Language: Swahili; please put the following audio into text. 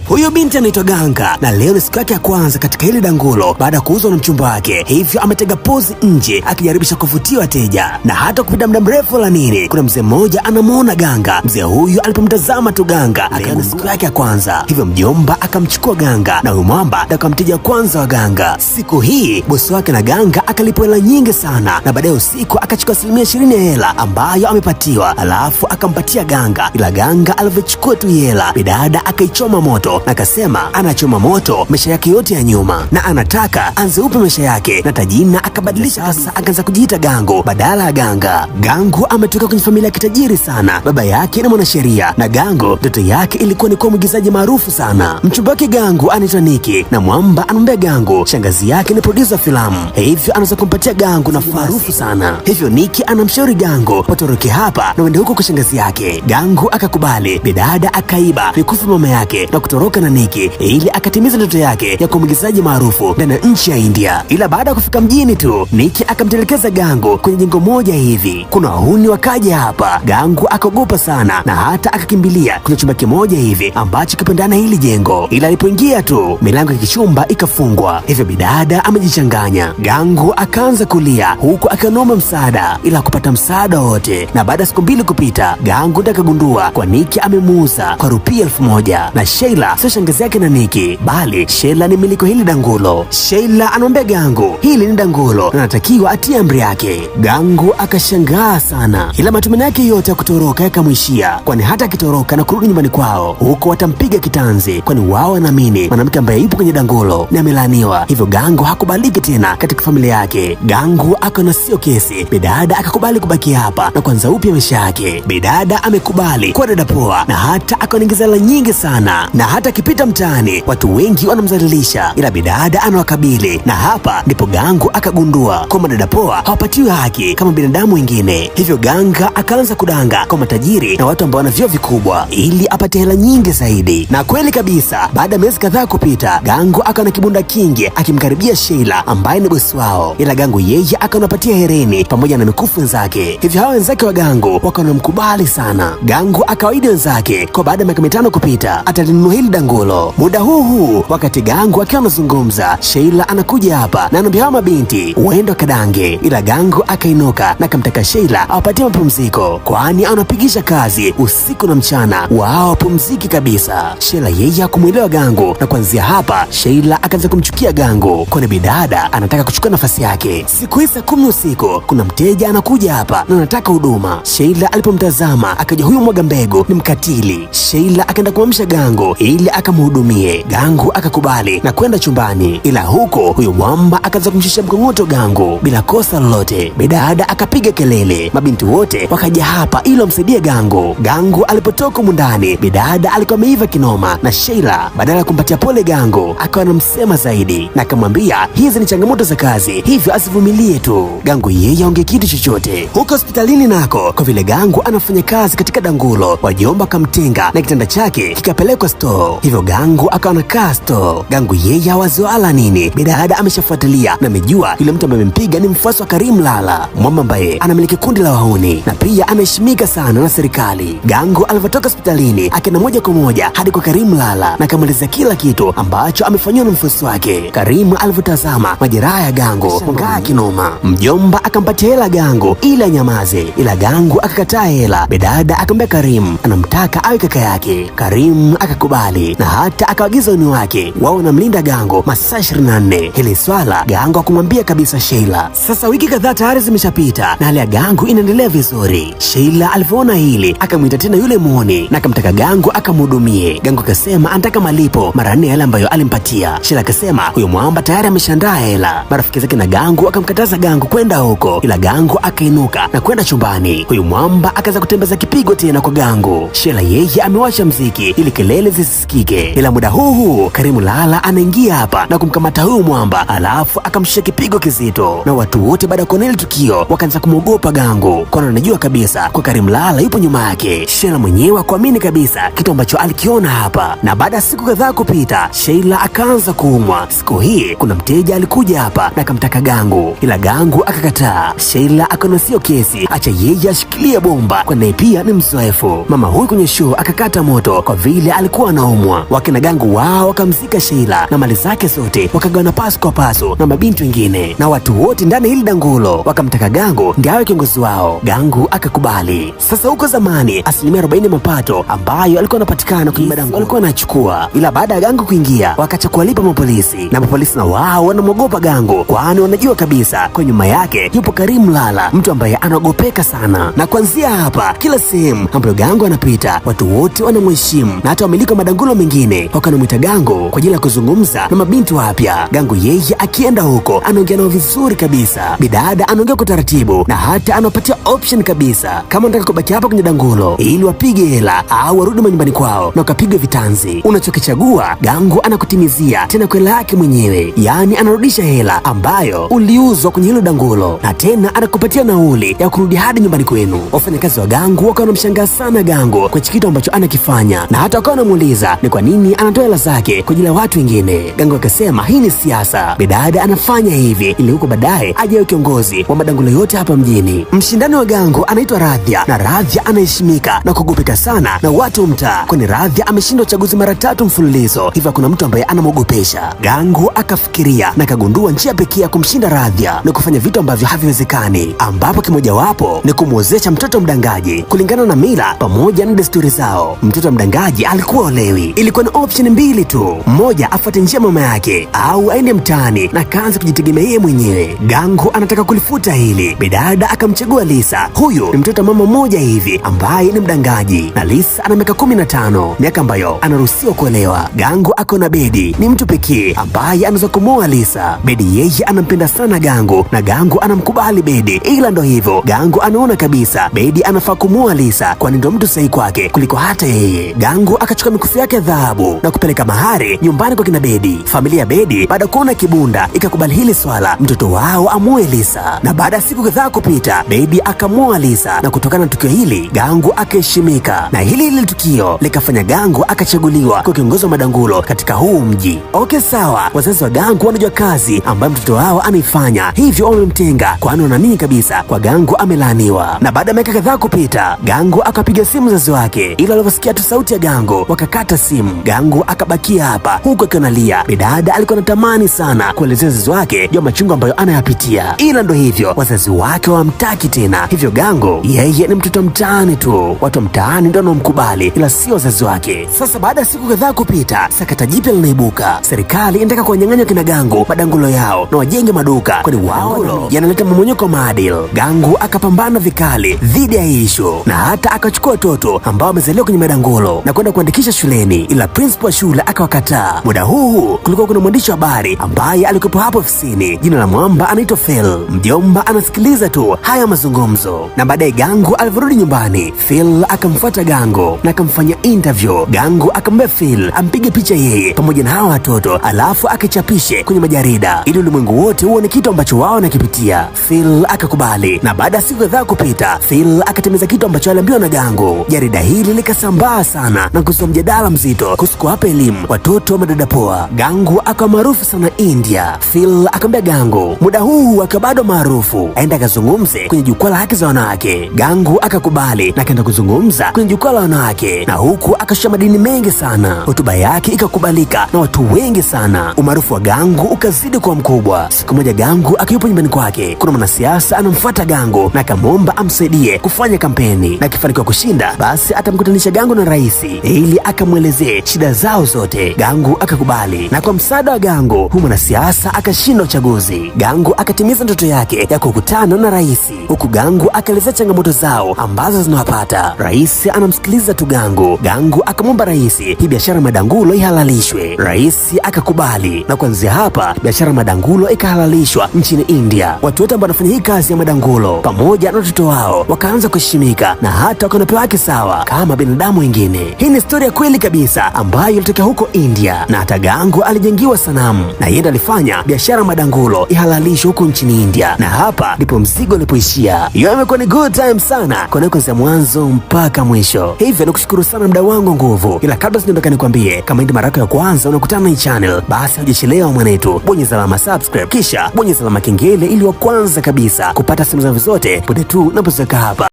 Huyu binti anaitwa Ganga na leo ni siku yake ya kwanza katika hili dangulo baada ya kuuzwa na mchumba wake, hivyo ametega pozi nje akijaribisha kuvutia wateja. Na hata kupita muda mrefu la nini, kuna mzee mmoja anamuona Ganga. Mzee huyu alipomtazama tu Ganga akagundua siku yake ya kwanza, hivyo mjomba akamchukua Ganga na huyu mwamba ndio akawa mteja wa kwanza wa Ganga. Siku hii bosi wake na Ganga akalipwa hela nyingi sana, na baadaye usiku akachukua 20% ya hela ambayo amepatiwa, alafu akampatia Ganga. Ila Ganga alivyochukua tu hela, bidada akaichoma moto na akasema anachoma moto maisha yake yote ya nyuma na anataka anze upya maisha yake, na tajina akabadilisha sasa, akaanza kujiita Gangu badala ya Ganga. Gangu ametoka kwenye familia ya kitajiri sana, baba yake ni mwanasheria, na Gangu ndoto yake ilikuwa ni kuwa mwigizaji maarufu sana. Mchumba wake Gangu anaitwa Niki na mwamba anamwambia Gangu shangazi yake ni producer filamu, hivyo anaweza kumpatia Gangu nafasi maarufu sana. Hivyo Niki anamshauri Gangu watoroke hapa na waende huko kwa shangazi yake. Gangu akakubali. Bidada akaiba mikufu mama yake na kutoroka na Niki ili akatimiza ndoto yake ya kuwa mwigizaji maarufu ndani ya nchi ya India. Ila baada ya kufika mjini tu, Niki akamtelekeza Gangu kwenye jengo moja hivi. Kuna wahuni wakaja hapa. Gangu akaogopa sana na hata akakimbilia kwenye chumba kimoja hivi ambacho kipo ndani ya hili jengo. Ila alipoingia tu, milango ya kichumba ikafungwa. Hivyo bidada amejichanganya. Gangu akaanza kulia huku akiomba msaada, ila kupata msaada wote. Na baada ya siku mbili kupita, Gangu ndiye akagundua kwa Niki amemuuza kwa rupia 1000 na Sheila sio shangazi yake na Niki, bali Sheila ni miliki hili dangulo. Sheila anamwambia Gangu hili ni dangulo na anatakiwa atie amri yake. Gangu akashangaa sana, ila matumaini yake yote ya kutoroka yakamwishia, kwani hata akitoroka na kurudi nyumbani kwao huko watampiga kitanzi, kwani wao wanaamini mwanamke ambaye yupo kwenye dangulo ni amelaaniwa. Hivyo Gangu hakubaliki tena katika familia yake. Gangu akaona sio kesi, bidada akakubali kubaki hapa na kuanza upya maisha yake. Bidada amekubali kuwa dada poa na hata akaongeza hela nyingi sana, na hata akipita mtaani watu wengi wanamdhalilisha, ila bidada anawakabili. Na hapa ndipo Gangu akagundua kwamba dada poa hawapatiwi haki kama binadamu wengine. Hivyo Ganga akaanza kudanga kwa matajiri na watu ambao wana vyeo vikubwa ili apate hela nyingi zaidi. Na kweli kabisa, baada ya miezi kadhaa kupita, Gangu akawa na kibunda kingi akimkaribia Sheila ambaye ni bosi wao, ila Gangu yeye akanapatia hereni pamoja na mikufu wenzake. Hivyo hao wenzake wa Gangu wakawa wanamkubali sana. Gangu akawaahidi wenzake kwa baada ya miaka 5 kupita atalinunua hili dangulo. Muda huu huu wakati Gangu akiwa anazungumza, Sheila anakuja hapa na anaambia hawa mabinti waende wakadange, ila Gangu akainuka na akamtaka Sheila awapatie mapumziko, kwani anapigisha kazi usiku na mchana, wao wapumziki kabisa. Sheila yeye hakumuelewa Gangu, na kuanzia hapa Sheila akaanza kumchukia Gangu, kwani bidada anataka kuchukua nafasi yake. Siku hii saa 10 usiku kuna mteja anakuja hapa na anataka huduma. Sheila alipomtazama akaja huyu mwaga mbegu ni mkatili. Sheila akaenda kumwamsha Gangu ili akamhudumie. Gangu akakubali na kwenda chumbani, ila huko huyo mwamba akaanza kumshusha mkongoto Gangu bila kosa lolote. Bidada akapiga kelele, mabinti wote wakaja hapa ili wamsaidie Gangu. Gangu alipotoka mundani, bidada alikuwa ameiva kinoma, na Sheila badala ya kumpatia pole Gangu akawa anamsema zaidi na akamwambia hizi ni changamoto za kazi, hivyo asivumilie tu. Gangu yeye aongee kitu chochote. Huko hospitalini nako, kwa vile Gangu anafanya kazi katika dangulo, wajomba akamtenga na kitanda chake kikapelekwa store, hivyo Gangu akawa anakaa store. Gangu yeye hawazi wala nini, bidada ameshafuatilia na amejua yule mtu ambaye amempiga ni mfuasi wa Karim Lala, mwamba ambaye anamiliki kundi la wahuni na pia anaheshimika sana na serikali. Gangu alivyotoka hospitalini akaenda moja kwa moja hadi kwa Karim Lala na akamweleza kila kitu ambacho amefanyiwa na mfuasi wake. Karim alivyotazama majeraha ya Gangu ngaa kinoma. Mjomba akampatia hela Gangu ili anyamaze, ila Gangu akakataa hela. Bidada akamwambia Karim anamtaka awe kaka yake. Karim akakubali na hata akaagiza wani wake wao wanamlinda Gangu masaa 24. Hili swala Gangu akumwambia kabisa Sheila. Sasa wiki kadhaa tayari zimeshapita na hali ya Gangu inaendelea vizuri. Sheila alivyoona hili akamwita tena yule muone na akamtaka Gangu akamhudumie. Gangu akasema anataka malipo mara 4 yale ambayo alimpatia. Sheila akasema huyo mwamba tayari ameshaandaa hela. Marafiki zake na Gangu akamkataza Gangu kwenda huko, ila Gangu akainuka na kwenda chumbani. Huyo mwamba akaanza kutembeza kipigo tena kwa Gangu. Sheila yeye amewacha mziki ili kelele zisisikike. Ila muda huu huu Karimu Lala anaingia hapa na kumkamata huyu mwamba, alafu akamshika kipigo kizito, na watu wote baada ya kuona ile tukio wakaanza kumwogopa Gangu, kwani anajua kabisa kwa Karimu Lala yupo nyuma yake. Sheila mwenyewe hakuamini kabisa kitu ambacho alikiona hapa. Na baada ya siku kadhaa kupita, Sheila akaanza kuumwa. Siku hii kuna mteja alikuja hapa na akamtaka Gangu, ila Gangu akakataa. Sheila akaona sio kesi, acha yeye ashikilie bomba, kwani pia ni mzoefu. Mama huyu kwenye show akakata moto kwa vile alikuwa anaumwa. kuumwa. Wakina Gangu wao wakamzika Sheila na mali zake zote wakagawana pasu kwa pasu na mabinti wengine, na watu wote ndani hili dangulo wakamtaka Gangu ndiye awe kiongozi wao. Gangu akakubali. Sasa huko zamani 40% mapato ambayo alikuwa anapatikana kwenye madangulo walikuwa anachukua, ila baada ya Gangu kuingia wakaacha kuwalipa mapolisi, na mapolisi na wao wanamwogopa Gangu, kwani wanajua kabisa kwa nyuma yake yupo Karim Lala, mtu ambaye anaogopeka sana. Na kuanzia hapa kila sehemu ambayo Gangu anapita watu wote wanamheshimu, na hata wamiliki wa madangulo mengine wakanamwita Gangu kwa ajili ya kuzungumza na mabinti wapya. Gangu yeye akienda huko anaongea nao vizuri kabisa, bidada anaongea kwa taratibu, na hata anapatia option kabisa kama unataka kubaki hapa kwenye dangulo ili wapige hela au warudi manyumbani kwao na wakapigwe vitanzi. Unachokichagua Gangu anakutimizia tena kwa hela yake mwenyewe, yaani anarudisha hela ambayo uliuzwa kwenye hilo dangulo, na tena anakupatia nauli ya kurudi hadi nyumbani kwenu. Wafanyakazi wa Gangu wakawa wanamshangaa sana Gangu kwa kitu ambacho anakifanya, na hata wakawa wanamuuliza ni kwa nini anatoa hela zake kwa ajili ya watu wengine. Gangu akasema hii ni siasa, bidada anafanya hivi ili huko baadaye aje kiongozi wa madangulo yote hapa mjini. Mshindani wa Gangu anaitwa Radhia, na Radhia anaheshimika na kuogopeka sana na watu mtaa, kwani Radhia ameshinda uchaguzi mara 3 mfululizo, hivyo kuna mtu ambaye anamwogopesha. Gangu akafikiria na akagundua njia pekee ya kumshinda Radhia ni kufanya vitu ambavyo haviwezekani, ambapo kimojawapo ni kumwozesha mtoto mdangaji. Kulingana na mila pamoja na desturi zao, mtoto mdangaji alikuwa olewi. Ilikuwa ni option mbili tu, mmoja afuate njia mama yake au aende mtaani na kaanza kujitegemea yeye mwenyewe. Gangu anataka kulifuta hili. Bidada akamchagua Lisa. Huyu ni mtoto mama mmoja hivi ambaye ni mdangaji, na Lisa ana miaka 15, miaka ambayo anaruhusiwa kuolewa. Gangu akaona Bedi ni mtu pekee ambaye anaweza kumoa Lisa. Bedi yeye anampenda sana Gangu na Gangu anamkubali Bedi, ila ndo hivyo, Gangu anaona kabisa Bedi anafaa kumoa Lisa, kwani ndo mtu sahihi kwake kuliko hata yeye. Gangu akachukua mikufu yake ya dhahabu na kupeleka mahari nyumbani kwa kina Bedi. Familia ya Bedi baada kuona kibunda ikakubali hili swala, mtoto wao amoe Lisa. Na baada ya siku kadhaa kupita, Bedi akamoa Lisa, na kutokana na tukio hili Gangu akaheshimika, na hili tukio likafanya Gangu akachaguliwa kwa kiongozi wa madangulo katika huu mji. Okay, sawa, wazazi wa Gangu wanajua kazi ambayo mtoto wao anaifanya, hivyo wamemtenga, kwani wanaamini kabisa kwa Gangu amelaaniwa. Na baada ya miaka kadhaa kupita, Gangu akapiga simu wazazi wake, ila waliposikia tu sauti ya Gangu wakakata simu. Gangu akabakia hapa huku akiwa analia. Bidada alikuwa anatamani sana kuelezea wazazi wake juu ya machungu ambayo anayapitia, ila ndo hivyo, wazazi wake hawamtaki tena. Hivyo Gangu yeye ni mtoto mtaani tu, watu wa mtaani ndio wanaomkubali, ila sio wazazi wake. Sasa baada ya siku kadhaa kupita, sakata jipya linaibuka. Serikali inataka kuwanyang'anya kina Gangu madangulo yao na wajenge maduka, kwani wao yanaleta mmomonyoko wa maadili. Gangu akapambana vikali dhidi ya issue na hata akachukua watoto ambao wamezaliwa kwenye madangulo na kwenda kuandikisha shuleni, ila principal wa shule akawakataa. Muda huu kulikuwa kuna mwandishi wa habari ambaye alikuwa hapo ofisini, jina la mwamba anaitwa Phil. Mjomba anasikiliza tu haya mazungumzo, na baadaye Gangu alivyorudi nyumbani, Phil akamfuata Gangu na akamfanyia interview. Gangu akamwambia Phil ampige picha yeye pamoja na hawa watoto, alafu akichapishe kwenye majarida ili ulimwengu wote uone kitu ambacho wao wanakipitia. Phil akakubali, na baada ya siku kadhaa kupita, Phil akatimiza kitu ambacho aliambiwa na Gangu. Jarida hili likasambaa sana na kuzua mjadala mzito kuhusu kuwapa elimu watoto wa madada poa. Gangu akawa maarufu sana India. Phil akamwambia Gangu muda huu akiwa bado maarufu aende akazungumze kwenye jukwaa la haki za wanawake. Gangu akakubali na akaenda kuzungumza kwenye jukwaa la wanawake, na huku akashusha madini mengi sana. Hotuba yake ikakubalika na watu wengi sana. Umaarufu wa Gangu ukazidi kuwa mkubwa. Siku moja Gangu akiwa nyumbani kwake, kuna mwanasiasa anamfuata Gangu na akamwomba amsaidie kufanya kampeni, na akifanikiwa kushinda basi atamkutanisha Gangu na rais ili akamwelezee shida zao zote. Gangu akakubali, na kwa msaada wa Gangu huyu mwanasiasa akashinda uchaguzi. Gangu akatimiza ndoto yake ya kukutana na rais, huku Gangu akaelezea changamoto zao ambazo zinawapata. Rais anamsikiliza tu Gangu. Gangu akamwomba rais hii biashara madangulo ihalalishwe. Rais akakubali, na kuanzia hapa biashara madangulo ikahalalishwa nchini India. Watu wote ambao wanafanya hii kazi ya madangulo pamoja na watoto wao wakaanza kuheshimika na hata wakapewa haki sawa kama binadamu wengine. Hii ni story ya kweli kabisa ambayo ilitokea huko India, na hata Gangu alijengiwa sanamu na yeye alifanya biashara madangulo ihalalishwe huko nchini India, na hapa ndipo mzigo ulipoishia. Hiyo imekuwa ni good time sana kwa kuanzia mwanzo mpaka mwisho. Hivyo nakushukuru sana mda wangu nguvu, ila kabla sijaondoka nikwambie, kama ndio mara yako ya kwanza unakutana na hii channel, basi hujachelewa mwanetu, bonyeza alama subscribe kisha bonyeza alama kengele ili wa kwanza kabisa kupata simu zangu zote punde tu napoziweka hapa.